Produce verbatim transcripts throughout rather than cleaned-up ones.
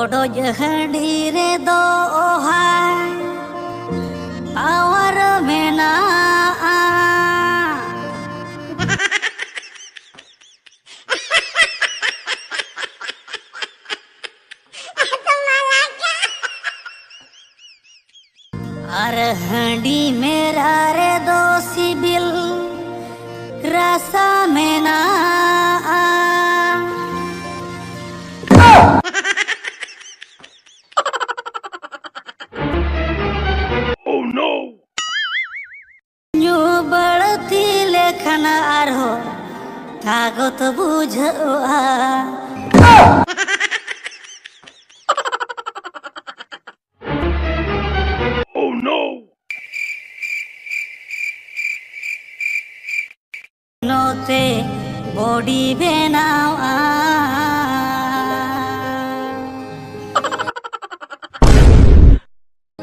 ᱪᱚᱰᱚᱡ ᱦᱟᱺᱰᱤ ᱨᱮᱫᱚ ᱚᱦᱟ ᱯᱟᱣᱟᱨ ᱢᱮᱱᱟᱜᱼᱟ᱾ ᱟᱨ ᱦᱟᱺᱰᱤ ᱢᱮᱨᱟ ᱨᱮᱫᱚ ᱥᱤᱵᱤᱞ ᱨᱟᱥᱟ ᱢᱮᱱᱟᱜᱼᱟ᱾ Oh no! ᱧᱩ ᱵᱟᱹᱲᱛᱤ ᱞᱮᱠᱷᱟᱱ ᱟᱨᱦᱚᱸ ᱛᱟᱜᱚᱛ ᱵᱩᱡᱷᱟᱹᱜᱼᱟ᱾ Oh no! ᱱᱚᱛᱮ ᱵᱚᱰᱤ ᱵᱮᱱᱟᱣᱟ᱾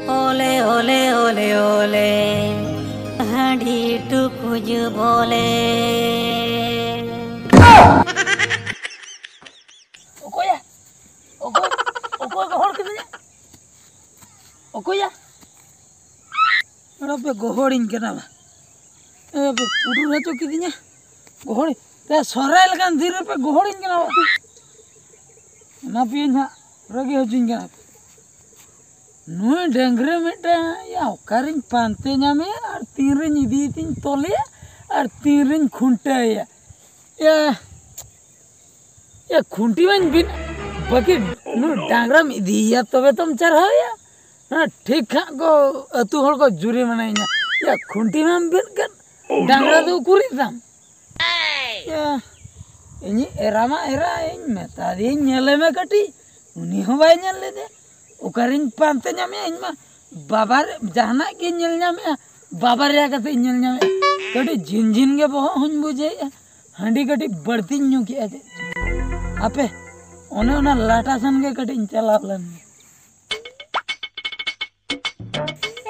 ᱚᱞᱮ ᱚᱞᱮ ᱚᱞᱮ ᱚᱞᱮ, ᱦᱟᱺᱰᱤ ᱴᱩᱠᱩᱡ ᱵᱚᱞᱮ᱾ ᱚᱠᱚᱭᱟ? ᱚᱠᱚᱭ? ᱚᱠᱚᱭ ᱜᱚᱦᱚᱲ ᱠᱤᱫᱤᱧᱟ? ᱚᱠᱚᱭᱟ? ᱟᱨᱚ ᱯᱮ ᱜᱚᱦᱚᱲᱤᱧ ᱠᱟᱱᱟ ᱵᱟ᱾ ᱮ, ᱯᱮ ᱯᱩᱰᱩᱨ ᱦᱚᱪᱚ ᱠᱤᱫᱤᱧᱟ᱾ ᱜᱚᱦᱚᱲ, ᱯᱮ ᱥᱚᱦᱨᱟᱭ ᱞᱮᱠᱟᱱ ᱫᱤᱱ ᱨᱮᱯᱮ ᱜᱚᱦᱚᱲᱤᱧ ᱠᱟᱱᱟ ᱵᱟ᱾ ᱚᱱᱟ ᱯᱮ ᱱᱟᱦᱟᱜ ᱨᱟᱹᱜᱤ ᱦᱚᱪᱚᱧ ᱠᱟᱱᱟ ᱯᱮ᱾ ᱱᱩᱭ ᱰᱟᱹᱝᱨᱤ ᱢᱤᱫᱴᱟᱝ ᱭᱟ ᱚᱠᱟᱨᱤᱧ ᱯᱟᱱᱛᱮ ᱧᱟᱢᱮᱭᱟ ᱟᱨ ᱛᱤᱱᱨᱤᱧ ᱤᱫᱤᱭᱮᱛᱤᱧ ᱛᱚᱞᱮᱭᱟ ᱟᱨ ᱛᱤᱱᱨᱤᱧ ᱠᱷᱩᱱᱴᱟᱹᱣᱮᱭᱟ᱾ ᱭᱟ, ᱭᱟ ᱠᱷᱩᱱᱴᱤ ᱢᱟᱧ ᱵᱤᱫ, ᱵᱟᱹᱠᱤ ᱱᱩᱭ ᱰᱟᱝᱨᱟᱢ ᱤᱫᱤᱭᱮᱭᱟ ᱛᱚᱵᱮ ᱛᱚᱢ ᱪᱟᱨᱦᱟᱣᱮᱭᱟ᱾ ᱦᱮᱸ, ᱴᱷᱤᱠ ᱦᱟᱸᱜ ᱠᱚ ᱟᱹᱛᱩ ᱦᱚᱲ ᱠᱚ ᱡᱩᱨᱤᱢᱟᱱᱟᱧᱟ᱾ ᱭᱟ ᱠᱷᱩᱱᱴᱤ ᱢᱟᱢ ᱵᱤᱫ ᱠᱟᱱ, ᱰᱟᱝᱨᱟ ᱫᱚ ᱩᱠᱩᱨᱤᱡ ᱛᱟᱢ? ᱭᱟ, ᱤᱧᱤᱡ ᱮᱨᱟ ᱢᱟ ᱮᱨᱟ, ᱤᱧ ᱢᱮᱛᱟ ᱫᱤᱭᱟᱹᱧ ᱧᱮᱞᱮ ᱢᱮ ᱠᱟᱹᱴᱤᱡ, ᱩᱱᱤ ᱦᱚᱸ ᱵᱟᱭ ᱧᱮᱞ ᱞᱮᱫᱮ᱾ ᱚᱠᱟᱨᱤᱧ ᱯᱟᱱᱛᱮ ᱧᱟᱢᱮᱭᱟ? ᱤᱧ ᱢᱟ ᱵᱟᱵᱟᱨ ᱡᱟᱦᱟᱱᱟᱜ ᱜᱤᱧ ᱧᱮᱞ ᱧᱟᱢᱮᱜᱼᱟ, ᱵᱟᱵᱟᱨᱭᱟ ᱠᱟᱛᱮ ᱤᱧ ᱧᱮᱞ ᱧᱟᱢᱮᱜᱼᱟ᱾ ᱠᱟᱹᱴᱤᱡ ᱡᱷᱤᱱ ᱡᱷᱤᱱ ᱜᱮ ᱵᱚᱦᱚᱜ ᱦᱚᱸᱧ ᱵᱩᱡᱷᱟᱹᱣᱮᱜᱼᱟ, ᱦᱟᱺᱰᱤ ᱠᱟᱹᱴᱤᱡ ᱵᱟᱹᱲᱛᱤᱧ ᱧᱩ ᱠᱮᱜᱼᱟ ᱪᱮᱫ ᱪᱚ᱾ ᱦᱟᱯᱮ, ᱚᱱᱮ ᱚᱱᱟ ᱞᱟᱴᱟ ᱥᱮᱱ ᱜᱮ ᱠᱟᱹᱴᱤᱡ ᱤᱧ ᱪᱟᱞᱟᱣ ᱞᱮᱱ ᱜᱮ᱾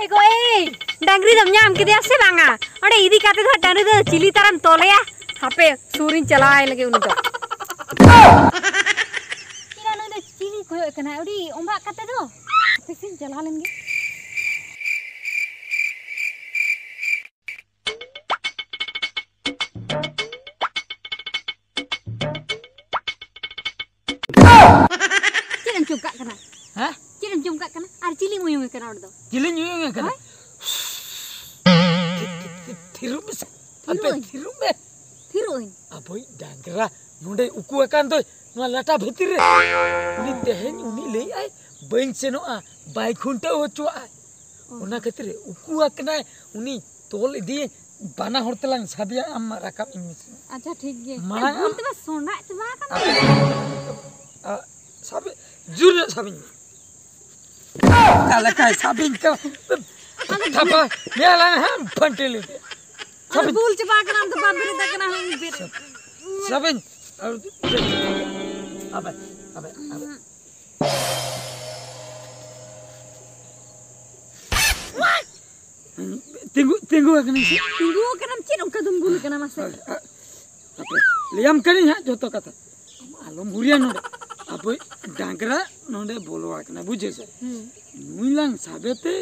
ᱮ ᱜᱚ, ᱮᱭ, ᱰᱟᱝᱨᱤ ᱫᱚᱢ ᱧᱟᱢ ᱠᱮᱫᱮᱭᱟ ᱥᱮ ᱵᱟᱝᱟ? ᱚᱸᱰᱮ ᱤᱫᱤ ᱠᱟᱛᱮ ᱫᱚ ᱦᱟᱸᱜ ᱰᱟᱝᱨᱤ ᱫᱚ ᱪᱤᱞᱤ ᱛᱟᱨᱟᱢ ᱛᱚᱞᱮᱭᱟ? ᱦᱟᱯᱮ, ᱥᱩᱨᱤᱧ ᱪᱟᱞᱟᱣᱟᱭ ᱞᱮᱜᱮ ᱩᱱᱤ ᱫᱚ᱾ ᱮᱨᱟ, ᱱᱩᱭ ᱫᱚ ᱪᱤᱞᱤ ᱠᱚᱭ ᱠᱟᱱᱟ ᱟᱹᱰᱤ ᱚᱢᱵᱟᱜ ᱠᱟᱛᱮ ᱫᱚ᱾ ᱦᱟᱯᱮ ᱥᱮᱧ ᱪᱟᱞᱟᱣ ᱞᱮᱱ ᱜᱮ᱾ ᱪᱮᱫ ᱮᱢ ᱪᱚᱢᱠᱟᱜ ᱠᱟᱱᱟ? ᱦᱮᱸ? ᱪᱮᱫ ᱮᱢ ᱪᱚᱢᱠᱟᱜ ᱠᱟᱱᱟ? ᱟᱨ ᱪᱤᱞᱤᱢ ᱩᱭᱩᱝ ᱮ ᱠᱟᱱᱟ ᱚᱸᱰᱮ ᱫᱚ? ᱪᱤᱞᱤᱧ ᱩᱭᱩᱝ ᱮ ᱠᱟᱱᱟ? ᱦᱳᱭ? ᱛᱷᱤᱨᱚᱜ ᱢᱮᱥᱮ᱾ ᱛᱷᱤᱨᱚᱜ ᱟᱯᱮ ᱟᱹᱧ᱾ ᱛᱷᱤᱨᱚᱜ ᱢᱮ᱾ ᱛᱷᱤᱨᱚᱜ ᱟᱹᱧ᱾ ᱟᱵᱚᱭᱤᱡ ᱰᱟᱝᱨᱟ ᱱᱚᱰᱮ ᱩᱠᱩ ᱟᱠᱟᱱ ᱫᱚᱭ ᱱᱚᱣᱟ ᱞᱟᱴᱟ ᱵᱷᱤᱛᱤᱨ ᱨᱮ᱾ ᱩᱱᱤ ᱛᱮᱦᱮᱧ ᱩᱱᱤ ᱞᱟᱹᱭᱮᱫᱼᱟᱭ, "ᱵᱟᱹᱧ ᱥᱮᱱᱚᱜᱼᱟ, ᱵᱟᱭ ᱠᱷᱩᱱᱴᱟᱹᱣ ᱦᱚᱪᱚᱣᱟᱜᱼᱟ᱾" ᱚ᱾ ᱚᱱᱟ ᱠᱷᱟᱹᱛᱤᱨ ᱩᱠᱩ ᱟᱠᱟᱱᱟᱭ, ᱩᱱᱤ ᱛᱚᱞ ᱤᱫᱤᱭᱮ, ᱵᱟᱱᱟ ᱦᱚᱲ ᱛᱮᱞᱟᱝ ᱥᱟᱵᱮᱭᱟ, ᱟᱢ ᱢᱟ ᱨᱟᱠᱟᱵ ᱤᱧ ᱢᱮᱥᱮ᱾ ᱟᱪᱪᱷᱟ, ᱴᱷᱤᱠ ᱜᱮᱭᱟ᱾ ᱢᱟᱲᱟᱝ ᱵᱷᱩᱞ ᱟᱢ ᱛᱮᱢᱟ ᱥᱚᱸᱰᱟᱜ ᱪᱟᱵᱟ ᱟᱠᱟᱱᱟ᱾ ᱟᱯᱮ, ᱟ, ᱥᱟᱵᱮ, ᱡᱳᱨ ᱧᱚᱜ ᱥᱟᱵᱤᱧ ᱢᱮ᱾ ᱚᱠᱟ ᱞᱮᱠᱟᱭ ᱥᱟᱵᱤᱧ ᱠᱟᱱᱟ᱾ ᱟᱫᱚ ᱛᱷᱟᱯᱟ, ᱧᱮᱞ ᱟᱭ ᱦᱟᱸᱜ ᱯᱷᱟᱹᱱᱴᱤ ᱞᱮᱫᱮ᱾ ᱟᱫᱚ ᱥᱟᱵᱤᱧ᱾ ᱵᱷᱩᱞ ᱪᱟᱵᱟ ᱟᱠᱟᱱᱟ, ᱟᱢ ᱫᱚ ᱵᱟᱢ ᱵᱮᱨᱮᱫ ᱟᱠᱟᱱᱟ, ᱦᱟᱸᱜ ᱤᱧ ᱵᱮᱨᱮᱫ᱾ ᱥᱟᱵᱤᱧ᱾ ᱟᱵᱮ, ᱟᱵᱮ, ᱟᱵᱮ᱾ ᱛᱤᱸᱜᱩ, ᱛᱤᱸᱜᱩ ᱟᱠᱟᱱᱟᱹᱧ ᱥᱮ? ᱛᱤᱸᱜᱩ ᱟᱠᱟᱱᱟᱢ, ᱪᱮᱫ ᱚᱱᱠᱟ ᱫᱩᱢᱵᱩᱞ ᱠᱟᱱᱟ ᱢᱟᱥᱮ? ᱦᱳᱭ, ᱟ-, ᱟᱯᱮ, ᱞᱟᱹᱭᱟᱢ ᱠᱟᱹᱱᱟᱹᱧ ᱦᱟᱸᱜ ᱡᱚᱛᱚ ᱠᱟᱛᱷᱟ᱾ ᱟᱞᱚᱢ ᱦᱩᱨᱤᱭᱟ ᱱᱚᱰᱮ᱾ ᱟᱵᱚᱭ ᱰᱟᱝᱨᱟ ᱱᱚᱰᱮ ᱵᱚᱞᱚ ᱟᱠᱟᱱᱟ, ᱵᱩᱡᱷᱟᱹᱣ ᱥᱮ? ᱦᱩᱸ᱾ ᱱᱩᱭ ᱞᱟᱝ ᱥᱟᱵᱮ ᱛᱮ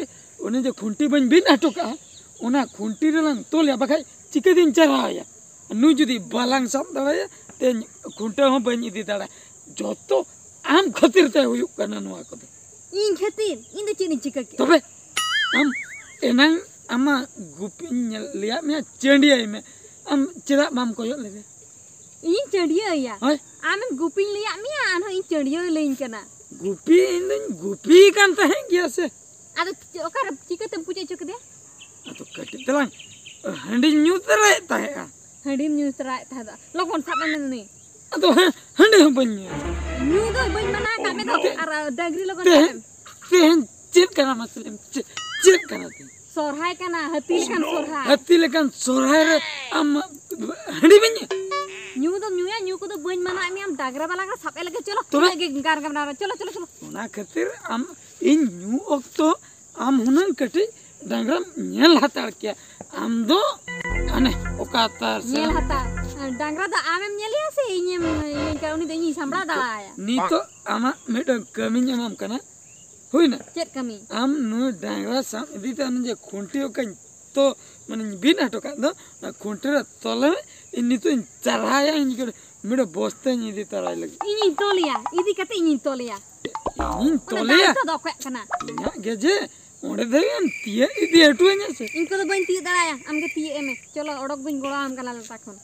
ᱚᱱᱮ ᱡᱮ ᱠᱷᱩᱱᱴᱤ ᱵᱟᱹᱧ ᱵᱮᱱ ᱦᱚᱴᱚ ᱠᱟᱜᱼᱟ, ᱚᱱᱟ ᱠᱷᱩᱱᱴᱤ ᱨᱮᱞᱟᱝ ᱛᱚᱞᱮᱭᱟ, ᱵᱟᱠᱷᱟᱡ ᱪᱤᱠᱟᱹᱛᱤᱧ ᱪᱟᱨᱦᱟᱣᱮᱭᱟ? ᱱᱩᱭ ᱡᱩᱫᱤ ᱵᱟᱞᱟᱝ ᱥᱟᱵ ᱫᱟᱲᱮᱭᱟᱭᱟ, ᱛᱮᱦᱮᱧ ᱠᱷᱩᱱᱴᱟᱹᱣ ᱦᱚᱸ ᱵᱟᱹᱧ ᱤᱫᱤ ᱫᱟᱲᱮᱭᱟᱜᱼᱟ᱾ ᱡᱚᱛᱚ ᱟᱢ ᱠᱷᱟᱹᱛᱤᱨ ᱛᱮ ᱦᱩᱭᱩᱜ ᱠᱟᱱᱟ ᱱᱚᱣᱟ ᱠᱚᱫᱚ᱾ ᱤᱧ ᱠᱷᱟᱹᱛᱤᱨ? ᱤᱧ ᱫᱚ ᱪᱮᱫ ᱤᱧ ᱪᱤᱠᱟᱹ ᱠᱮᱫᱼᱟ? ᱛᱚᱵᱮ ᱟᱢ ᱮᱱᱟᱝ ᱟᱢᱟᱜ ᱜᱩᱯᱤᱧ ᱧᱮᱞ ᱞᱟᱹᱭᱟᱫ ᱢᱮᱭᱟ, ᱪᱟᱹᱰᱤᱭᱟᱹᱭ ᱢᱮ, ᱟᱢ ᱪᱮᱫᱟᱜ ᱵᱟᱢ ᱠᱚᱭᱚᱜ ᱞᱮᱫᱮᱭᱟ? ᱤᱧ ᱪᱟᱹᱰᱤᱭᱟᱹᱭᱟ? ᱦᱳᱭ᱾ ᱟᱢᱮᱢ ᱜᱩᱯᱤᱧ ᱞᱟᱹᱭᱟᱫ ᱢᱮᱭᱟ, ᱟᱨᱦᱚᱸ ᱤᱧ ᱪᱟᱹᱰᱤᱭᱟᱹ ᱞᱟᱹᱭᱟᱹᱧ ᱠᱟᱱᱟ᱾ ᱜᱩᱯᱤ ᱤᱧ ᱫᱩᱧ ᱜᱩᱯᱤ ᱠᱟᱱ ᱛᱟᱦᱮᱸᱫ ᱜᱮᱭᱟ ᱥᱮ᱾ ᱟᱫᱚ ᱪᱮ-, ᱚᱠᱟᱨᱮ ᱪᱤᱠᱟᱹᱛᱮᱢ ᱯᱩᱡᱟᱹ ᱦᱚᱪᱚ ᱠᱮᱫᱮᱭᱟ? ᱟᱫᱚ ᱠᱟᱹᱴᱤᱡ ᱛᱟᱞᱟᱝ ᱦᱟᱺᱰᱤᱧ ᱧᱩ ᱛᱟᱨᱟᱭᱮᱫ ᱛᱟᱦᱮᱸᱫᱼᱟ᱾ ᱦᱟᱺᱰᱤᱢ ᱧᱩ ᱛᱟᱨᱟᱭᱮᱫ ᱛᱟᱦᱮᱸᱫ ᱫᱚ᱾ ᱞᱚᱜᱚᱱ ᱥᱟᱵ ᱮᱢ ᱩᱱᱤ᱾ ᱟᱫᱚ ᱦᱮᱸ, ᱦᱟᱺᱰᱤ ᱦᱚᱸ ᱵᱟᱹᱧ ᱧᱩᱭᱟ᱾ ᱧᱩ ᱫᱚ ᱵᱟᱹᱧ ᱢᱟᱱᱟ ᱟᱠᱟᱫ ᱢᱮ ᱫᱚ᱾ ᱛᱮ-, ᱟᱨ ᱰᱟᱹᱝᱨᱤ ᱞᱚᱜᱚᱱ ᱛᱮᱦᱮᱧ, ᱥᱟᱵ ᱮᱢ᱾ ᱛᱮᱦᱮᱧ ᱪᱮᱫ ᱠᱟᱱᱟ ᱢᱟᱥᱮ ᱞᱟᱹᱭ ᱢᱮ? ᱪᱮᱫ, ᱪᱮᱫ ᱠᱟᱱᱟ ᱛᱮᱦᱮᱧ? ᱥᱚᱨᱦᱟᱭ ᱠᱟᱱᱟ, ᱦᱟᱹᱛᱤ ᱞᱮᱠᱟᱱ ᱥᱚᱨᱦᱟᱭ᱾ ᱦᱟᱹᱛᱤ ᱞᱮᱠᱟᱱ ᱥᱚᱨᱦᱟᱭ ᱨᱮ ᱟᱢ ᱦᱟᱺᱰᱤ ᱵᱟᱹᱧ ᱧᱩᱭᱟ? ᱧᱩ ᱫᱚᱢ ᱧᱩᱭᱟ, ᱧᱩ ᱠᱚᱫᱚ ᱵᱟᱹᱧ ᱢᱟᱱᱟᱣᱮᱫ ᱢᱮᱭᱟ, ᱟᱢ ᱰᱟᱝᱨᱟ ᱵᱟᱞᱟ ᱥᱟᱵ ᱮ ᱞᱟᱹᱜᱤᱫ, ᱪᱚᱞᱚ, ᱛᱚᱵᱮ? ᱤᱱᱟᱹᱜ ᱜᱮ ᱜᱟᱨ ᱜᱟᱢ ᱰᱟᱝᱨᱟ, ᱪᱚᱞᱚ, ᱪᱚᱞᱚ, ᱪᱚᱞᱚ᱾ ᱚᱱᱟ ᱠᱷᱟᱹᱛᱤᱨ ᱟᱢ, ᱤᱧ ᱧᱩ ᱚᱠᱛᱚ ᱟᱢ ᱦᱩᱱᱟᱹᱝ ᱠᱟᱹᱴᱤᱡ ᱰᱟᱝᱨᱟᱢ ᱧᱮᱞ ᱦᱟᱛᱟᱲ ᱠᱮᱭᱟ᱾ ᱟᱢ ᱫᱚ ᱦᱟᱱᱮ ᱚᱠᱟ ᱛᱟᱨ ᱥᱮ ᱧᱮᱞ ᱦᱟᱛᱟᱲ᱾ ᱰᱟᱝᱨᱟ ᱫᱚ ᱟᱢᱮᱢ ᱧᱮᱞᱮᱭᱟ ᱥᱮ ᱤᱧᱮᱢ ᱤᱭᱟᱹᱧ ᱠᱟᱱᱟ? ᱩᱱᱤ ᱫᱚ ᱤᱧᱤᱧ ᱥᱟᱢᱵᱲᱟᱣ ᱫᱟᱲᱮᱭᱟᱭᱟ᱾ ᱱᱤᱛᱚᱜ ᱟᱢᱟᱜ ᱢᱤᱫᱴᱟᱝ ᱠᱟᱹᱢᱤᱧ ᱮᱢᱟᱢ ᱠᱟᱱᱟ, ᱦᱩᱭᱱᱟ? ᱪᱮᱫ ᱠᱟᱹᱢᱤ? ᱟᱢ ᱱᱩᱭ ᱰᱟᱝᱨᱟ ᱥᱟᱵ ᱤᱫᱤ ᱛᱮ, ᱚᱱᱮ ᱡᱮ ᱠᱷᱩᱱᱴᱤ ᱚᱠᱟᱧ ᱛᱚ, ᱢᱟᱱᱮᱧ ᱵᱤᱫ ᱦᱚᱴᱚ ᱠᱟᱜ ᱫᱚ, ᱚᱱᱟ ᱠᱷᱩᱱᱴᱤ ᱨᱮ ᱛᱚᱞᱮ ᱢᱮ᱾ ᱤᱧ ᱱᱤᱛᱚᱜ ᱤᱧ ᱪᱟᱨᱦᱟᱭᱟ, ᱤᱧ ᱜᱮ ᱢᱤᱫᱴᱟᱝ ᱵᱚᱥᱛᱟᱧ ᱤᱫᱤ ᱛᱚᱨᱟᱭ ᱞᱟᱹᱜᱤᱫ᱾ ᱤᱧᱤᱧ ᱛᱚᱞᱮᱭᱟ, ᱤᱫᱤ ᱠᱟᱛᱮ ᱤᱧᱤᱧ ᱛᱚᱞᱮᱭᱟ᱾ ᱤᱧᱤᱧ ᱚᱱᱟ ᱛᱚᱞᱮᱭᱟ? ᱫᱟᱨᱮ ᱫᱚ ᱚᱠᱚᱭᱟᱜ ᱠᱟᱱᱟ? ᱤᱧᱟᱹᱜ ᱜᱮ ᱡᱮ, ᱚᱸᱰᱮ ᱫᱚ ᱮᱢ ᱛᱤᱭᱟᱹᱜ ᱤᱫᱤ ᱦᱚᱴᱚ ᱟᱹᱧᱟ ᱥᱮ? ᱤᱧ ᱠᱚᱫᱚ ᱵᱟᱹᱧ ᱛᱤᱭᱟᱹᱜ ᱫᱟᱲᱮᱭᱟᱜᱼᱟ, ᱟᱢ ᱜᱮ ᱛᱤᱭᱟᱹᱜ ᱮᱢᱮ᱾ ᱪᱚᱞᱚ, ᱚᱰᱚᱠ ᱫᱩᱧ ᱜᱚᱲᱚ ᱟᱢ ᱠᱟᱱᱟ ᱞᱟᱴᱟ ᱠᱷᱚᱱ᱾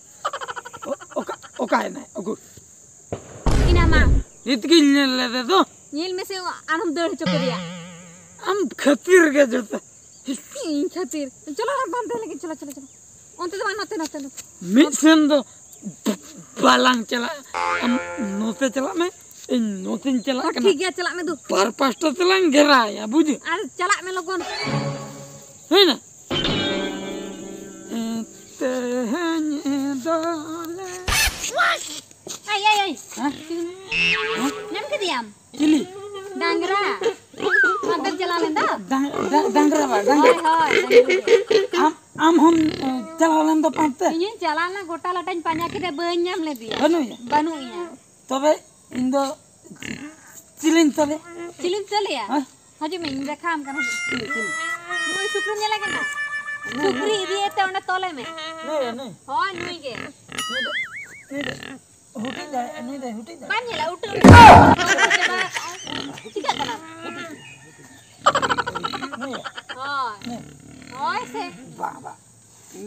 ᱚ-, ᱚᱠᱟ, ᱚᱠᱟᱭᱮᱱᱟᱭ? ᱩᱠᱩᱨ? ᱤᱱᱟ ᱢᱟ᱾ ᱱᱤᱛ ᱜᱤᱧ ᱧᱮᱞ ᱞᱮᱫᱮ ᱫᱚ᱾ ᱧᱮᱞ ᱢᱮᱥᱮ, ᱟᱨᱦᱚᱸᱢ ᱫᱟᱹᱲ ᱦᱚᱪᱚ ᱠᱮᱫᱮᱭᱟ᱾ ᱟᱢ ᱠᱷᱟᱹᱛᱤᱨ ᱜᱮ ᱡᱚᱛᱚ᱾ ᱤᱧ ᱠᱷᱟᱹᱛᱤᱨ? ᱪᱚᱞᱚ, ᱟᱨ ᱵᱟᱝ ᱛᱟᱦᱮᱸ ᱞᱟᱹᱜᱤᱫ, ᱪᱚᱞᱚ, ᱪᱚᱞᱚ, ᱪᱚᱞᱚ᱾ ᱚᱱᱛᱮ ᱫᱚ ᱵᱟᱝ, ᱱᱚᱛᱮ, ᱱᱚᱛᱮ, ᱱᱚᱛᱮ᱾ ᱢᱤᱫ ᱥᱮᱱ ᱫᱚ ᱵᱟᱞᱟᱝ ᱪᱟᱞᱟᱜᱼᱟ᱾ ᱟᱢ ᱱᱚᱛᱮ ᱪᱟᱞᱟᱜ ᱢᱮ, ᱤᱧ ᱱᱚᱛᱮᱧ ᱪᱟᱞᱟᱜ ᱦᱚᱸ, ᱠᱟᱱᱟ᱾ ᱴᱷᱤᱠ ᱜᱮᱭᱟ, ᱪᱟᱞᱟᱜ ᱢᱮ ᱫᱩ᱾ ᱵᱟᱨ ᱯᱟᱥᱴᱟ ᱛᱮᱞᱟᱝ ᱜᱷᱮᱨᱟᱭᱟ, ᱵᱩᱡᱷᱟᱹᱣ? ᱟᱨ ᱪᱟᱞᱟᱜ ᱢᱮ ᱞᱚᱜᱚᱱ᱾ ᱦᱩᱭᱱᱟ? ᱛᱮᱦᱮᱧ ᱫᱚᱞᱮ ᱟᱭ, ᱟᱭ, ᱟᱭ᱾ ᱦᱮᱸ? ᱧᱟᱢ ᱠᱮᱫᱮᱭᱟᱢ? ᱪᱤᱞᱤ? ᱰᱟᱝᱨᱟ᱾ ᱯᱟᱱᱛᱮᱢ ᱪᱟᱞᱟᱣ ᱞᱮᱱ ᱫᱚ? ᱰᱟᱝ-, ᱰᱟ-, ᱰᱟᱝᱨᱟ ᱵᱟ, ᱰᱟᱝᱨᱟ᱾ ᱦᱳᱭ, ᱦᱳᱭ, ᱰᱟᱝᱨᱟ᱾ ᱟᱢ, ᱟᱢ ᱦᱚᱸᱢ, ᱮ, ᱪᱟᱞᱟᱣ ᱞᱮᱱ ᱫᱚ ᱯᱟᱱᱛᱮ? ᱤᱧᱤᱧ ᱪᱟᱞᱟᱣ ᱞᱮᱱᱟ, ᱜᱚᱴᱟ ᱞᱟᱴᱟᱧ ᱯᱟᱸᱡᱟ ᱠᱮᱫᱮ, ᱵᱟᱹᱧ ᱧᱟᱢ ᱞᱮᱫᱮᱭᱟ᱾ ᱵᱟᱹᱱᱩᱭᱟ? ᱵᱟᱹᱱᱩᱜ ᱮᱭᱟ᱾ ᱛᱚᱵᱮ ᱤᱧ ᱫᱚ ᱪᱤᱞᱤᱧ ᱛᱚᱞᱮ? ᱪᱤᱞᱤᱢ ᱛᱚᱞᱮᱭᱟ? ᱦᱮᱸ? ᱦᱤᱡᱩᱜ ᱢᱮ, ᱤᱧ ᱫᱮᱠᱷᱟᱣᱟᱢ ᱠᱟᱱᱟ᱾ ᱪᱤᱞᱤ, ᱪᱤᱞᱤ? ᱱᱩᱭ ᱥᱩᱠᱨᱤᱢ ᱧᱮᱞᱮ ᱠᱟᱱᱟ? ᱥᱩᱠᱨᱤ ᱤᱫᱤᱭᱮᱛᱮ ᱚᱸᱰᱮ ᱛᱚᱞᱮ ᱢᱮ᱾ ᱱᱩᱭ, ᱱᱩᱭ᱾ ᱦᱳᱭ, ᱱᱩᱭ ᱜᱮ᱾ ᱱᱩᱭ ᱫᱚ, ᱱᱩᱭ ᱫᱚ ᱦᱩᱴᱤᱡ ᱫᱟᱲᱮᱭᱟᱜᱼᱟ, ᱱᱩᱭ ᱫᱚᱭ ᱦᱩᱴᱤᱡ ᱫᱟᱲᱮᱭᱟᱜᱼᱟ᱾ ᱵᱟᱢ ᱧᱮᱞᱟ, ᱩᱴᱟᱹ, ᱩᱴᱟᱹ᱾ ᱪᱤᱠᱟᱹᱜ ᱠᱟᱱᱟ? ᱱᱩᱭ᱾ ᱦᱳᱭ᱾ ᱱᱩᱭ᱾ ᱦᱳᱭ ᱥᱮ᱾ ᱵᱟᱝ, ᱵᱟᱝ᱾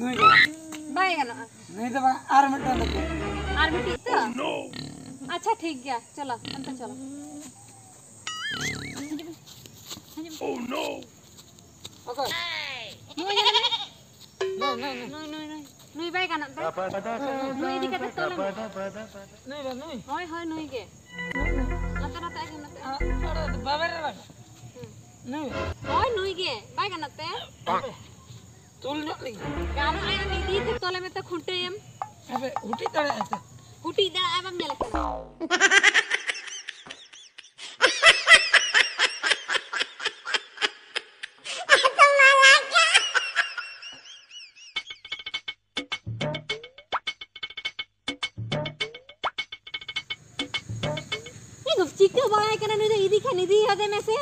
ᱱᱩᱭ ᱫᱚ ᱵᱟᱝ᱾ ᱵᱟᱭ ᱜᱟᱱᱚᱜᱼᱟ᱾ ᱱᱩᱭ ᱫᱚ ᱵᱟᱝ, ᱟᱨ ᱢᱤᱫᱴᱟᱝ ᱫᱚ᱾ ᱟᱨ ᱢᱤᱫᱴᱤᱡ ᱛᱚ? ᱟᱪᱪᱷᱟ, ᱴᱷᱤᱠ ᱜᱮᱭᱟ, ᱪᱚᱞᱚ, ᱚᱱᱛᱮ ᱪᱚᱞᱚ᱾ ᱦᱤᱡᱩᱜ ᱢᱮ᱾ ᱦᱤᱡᱩᱜ ᱢᱮ᱾ ᱚᱠᱚᱭ? ᱱᱩᱭ ᱧᱮᱞ ᱢᱮ᱾ ᱱᱩᱭ, ᱱᱩᱭ, ᱱᱩᱭ᱾ ᱱᱩᱭ, ᱱᱩᱭ, ᱱᱩᱭ᱾ ᱱᱩᱭ ᱵᱟᱭ ᱜᱟᱱᱚᱜ ᱛᱮ? ᱱᱩᱭ ᱤᱫᱤ ᱠᱟᱛᱮ ᱛᱚᱞᱮ ᱢᱮ᱾ ᱱᱩᱭ ᱵᱟ, ᱱᱩᱭ᱾ ᱦᱳᱭ, ᱦᱳᱭ, ᱱᱩᱭ ᱜᱮ᱾ ᱱᱩᱭ, ᱱᱩᱭ᱾ ᱱᱚᱛᱮ, ᱱᱚᱛᱮ, ᱟᱭ ᱱᱚᱛᱮ᱾ ᱟ, ᱟᱨ ᱵᱟᱵᱮᱨ ᱨᱮ ᱵᱟᱝ᱾ ᱦᱩᱸ᱾ ᱱᱩᱭ᱾ ᱦᱳᱭ, ᱱᱩᱭ ᱜᱮ᱾ ᱵᱟᱭ ᱜᱟᱱᱚᱜ ᱛᱮ? ᱦᱟᱯᱮ᱾ ᱛᱩᱞ ᱧᱚᱜ ᱞᱮᱜᱮ᱾ ᱜᱟᱱᱚᱜ ᱟᱭ, ᱩᱱᱤ ᱤᱫᱤ ᱛᱮ ᱛᱚᱞᱮ ᱢᱮ ᱛᱚ, ᱠᱷᱩᱱᱴᱟᱹᱭᱮᱢ᱾ ᱦᱟᱯᱮ, ᱦᱩᱴᱤᱡ ᱫᱟᱲᱮᱭᱟᱜᱼᱟᱭ ᱛᱚ᱾ ᱦᱩᱴᱤᱡ ᱫᱟᱲᱮᱭᱟᱜᱼᱟᱭ, ᱵᱟᱢ ᱧᱮᱞ ᱠᱟᱱᱟ? ᱮ ᱜᱚᱯᱪᱤ, ᱤᱫᱤ ᱦᱚᱫᱮ ᱢᱮᱥᱮ᱾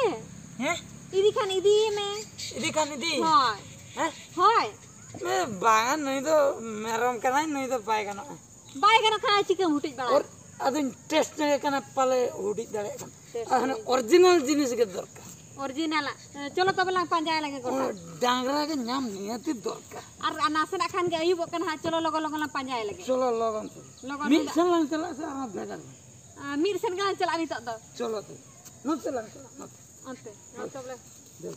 ᱦᱮᱸ? ᱤᱫᱤ ᱠᱷᱟᱱ ᱤᱫᱤᱭᱮ ᱢᱮ᱾ ᱤᱫᱤ ᱠᱷᱟᱱ ᱤᱫᱤ? ᱦᱳᱭ᱾ ᱦᱮᱸ? ᱦᱳᱭ᱾ ᱢᱮ, ᱵᱟᱝᱟ, ᱱᱩᱭ ᱫᱚ ᱢᱮᱨᱚᱢ ᱠᱟᱱᱟᱭ, ᱱᱩᱭ ᱫᱚ ᱵᱟᱭ ᱜᱟᱱᱚᱜᱼᱟ᱾ ᱵᱟᱭ ᱜᱟᱱᱚᱜ ᱠᱷᱟᱱ ᱪᱤᱠᱟᱹᱢ ᱦᱩᱴᱤᱡ ᱵᱟᱲᱟᱭᱟ? ᱚᱨ-, ᱟᱫᱚᱧ ᱴᱮᱥᱴ ᱧᱚᱜᱮ ᱠᱟᱱᱟ, ᱯᱟᱞᱮ ᱦᱩᱰᱤᱡ ᱫᱟᱲᱮᱭᱟᱜ ᱠᱟᱱᱟ᱾ ᱴᱮᱥᱴ ᱟᱨ ᱦᱟᱱᱮ ᱧᱚᱜ᱾ ᱚᱨᱤᱡᱤᱱᱟᱞ ᱡᱤᱱᱤᱥ ᱜᱮ ᱫᱚᱨᱠᱟᱨ᱾ ᱚᱨᱤᱡᱤᱱᱟᱞᱟᱜ᱾ ᱮ, ᱪᱚᱞᱚ ᱛᱚᱵᱮ ᱞᱟᱝ ᱯᱟᱸᱡᱟᱭ ᱞᱮᱜᱮ ᱜᱚᱴᱟ᱾ ᱚᱱᱟ ᱰᱟᱝᱨᱟ ᱜᱮ ᱧᱟᱢ ᱱᱤᱦᱟᱹᱛᱤ ᱫᱚᱨᱠᱟᱨ᱾ ᱟᱨ, ᱟᱨ ᱱᱟᱥᱮᱱᱟᱜ ᱠᱷᱟᱱ ᱜᱮ ᱟᱹᱭᱩᱵᱚᱜ ᱠᱟᱱᱟ ᱦᱟᱸᱜ, ᱪᱚᱞᱚ ᱞᱚᱜᱚᱱ ᱞᱚᱜᱚᱱ ᱞᱟᱝ ᱯᱟᱸᱡᱟᱭ ᱞᱮᱜᱮ᱾ ᱪᱚᱞᱚ ᱞᱚᱜᱚᱱ ᱪᱚᱞᱚ᱾ ᱞᱚᱜᱚᱱ ᱢᱤᱫ ᱦᱤᱞᱳᱜ᱾ ᱥᱮᱱ ᱞᱟᱝ ᱪᱟᱞᱟᱜᱼᱟ ᱥᱮ ᱟᱨᱦᱚᱸ ᱵᱷᱮᱜᱟᱨ? ᱟ, ᱢᱤᱫ ᱥᱮᱱ ᱜᱮᱞᱟᱝ ᱪᱟᱞᱟᱜᱼᱟ ᱱᱤᱛᱚᱜ ᱫᱚ᱾ ᱪᱚᱞᱚ ᱛᱚᱵᱮ᱾ ᱱᱚᱛᱮ ᱞᱟᱝ ᱪᱟᱞᱟᱜᱼᱟ, ᱱᱚᱛᱮ᱾ ᱚᱱᱛᱮ, ᱦᱮᱸ, ᱛᱚᱵᱮ᱾ ᱫᱮᱞᱟ᱾